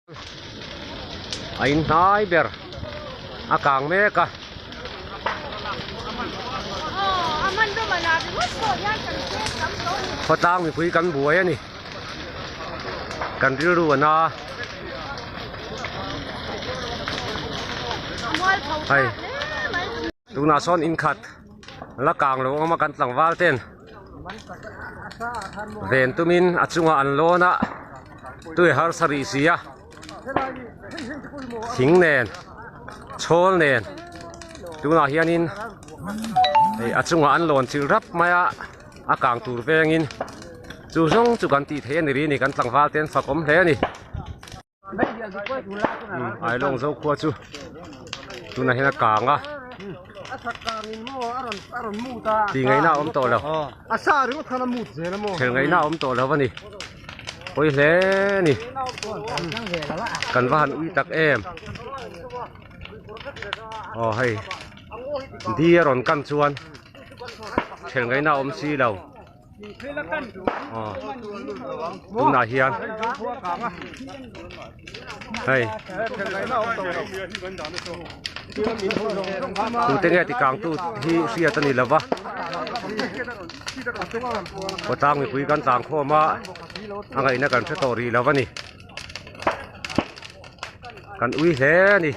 A in hnai ber a kang mek a. Khawtlang mipui kan buai a ni. Kan rilru a na. Hei tunah sawn in khat la kang lo awm a kan tlangval ten ven tumin a chungah an lawn a. Tui harsa rih si a, thing nen chhawl nen tunah hianin hei a chungah an lawn chilh rap mai a, a kang tur vengin chu zawng chu kan tih theih a ni ri ni kan tlangval te an fak awm hle a ni. Ailawng Zokhua chu tunah hian a kang a. Tih ngaihna a awm tawh lo. Thel ngaihna a awm tawh lo a ni. Pawi hle a ni. Kan va han ui tak em. Aw hei di a rawn kan chuan thel ngaihna a awm si lo. Aw tunah hian hei tute nge ti kang tu hi hriat a ni lo va khawtlang mipui kan tlang khawm a a ngaihna kan hre tawh rih lo a ni kan ui hle a ni.